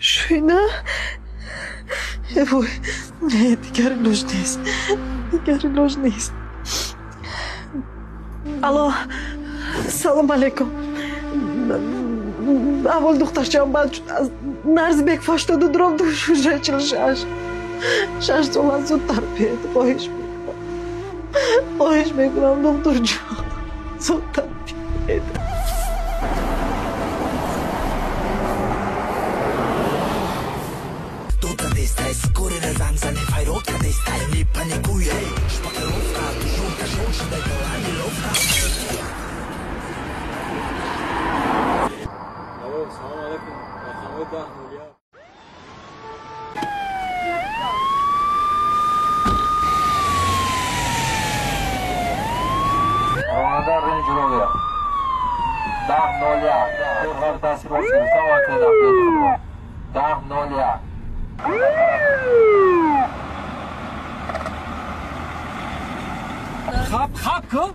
Шуина? Вой, не, дигар илоҷ нест. Дигар илоҷ нест. Алло, салом алейкум. Аввал духтарчаам бад шуд. Аз Нарзбек 82 дроб 2 46. 6 сола, зудтар биед, хоҳиш мекунам. Хоҳиш мекунам, духтурҷон. Зудтар биед. Салом алейкум, рақамҳои 10 01. Ронанда Рейндж Ровер 10 01 дасти рост гирифта ва нақлиёти худро 10 01. Хап хап кун.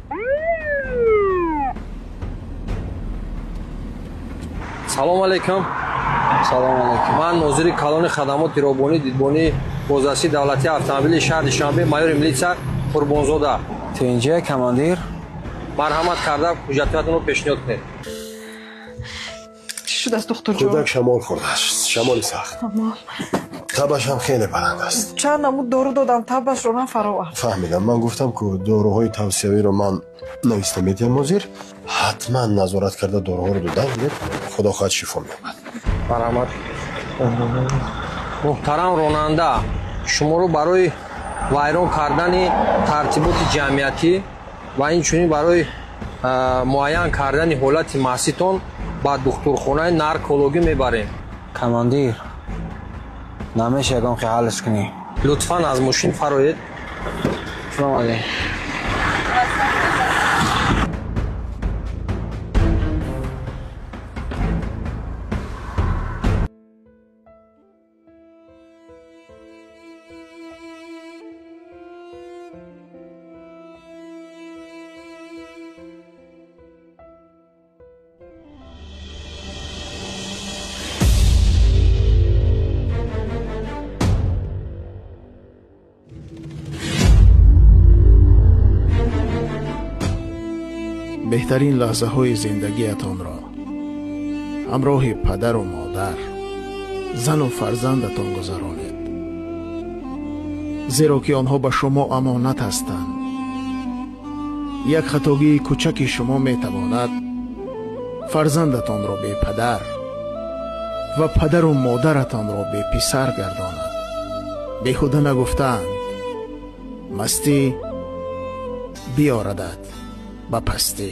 Салом алейкум. Салом алейкум. Ман нозири калони хадамоти роҳбонӣ, дидбонии бозрасии давлатии автомобили шаҳри Душанбе, майори милитсия Қурбонзода. Тинҷа, командир. Марҳамат карда ҳуҷҷатҳоятонро пешниҳод кунед. Чӣ шудааст, духтурҷон? Кӯдак шамол хӯрдааст, шамоли сахт. Шамол. Табаш ҳам хеле баланд аст. Чанд намуд дору додам, табашро нафаровард. Фаҳмидам. Ман гуфтам, ку доруҳои тавсиявиро ман нависта медиҳам. Ҳозир ҳатман назорат карда доруҳоро додан гиред, худо хоҳад, шифо меёбад. Марҳамат. Муҳтарам ронанда, шуморо барои вайрон кардани тартиботи ҷамъиятӣ ва инчунин барои муайян кардани ҳолати маститон ба духтурхонаи наркологӣ мебарем. Командир, намеша ягон хел ҳаллаш кунӣ? Лутфан аз мошин фароед. Салом алейкум. Беҳтарин лаҳзаҳои зиндагиатонро ҳамроҳи падару модар, зану фарзандатон гузаронед, зеро ки онҳо ба шумо амонат ҳастанд. Як хатогии кӯчаки шумо метавонад фарзандатонро бепадар ва падару модаратонро беписар гардонад. Беҳуда нагуфтаанд: мастӣ биёрадад ба пастӣ.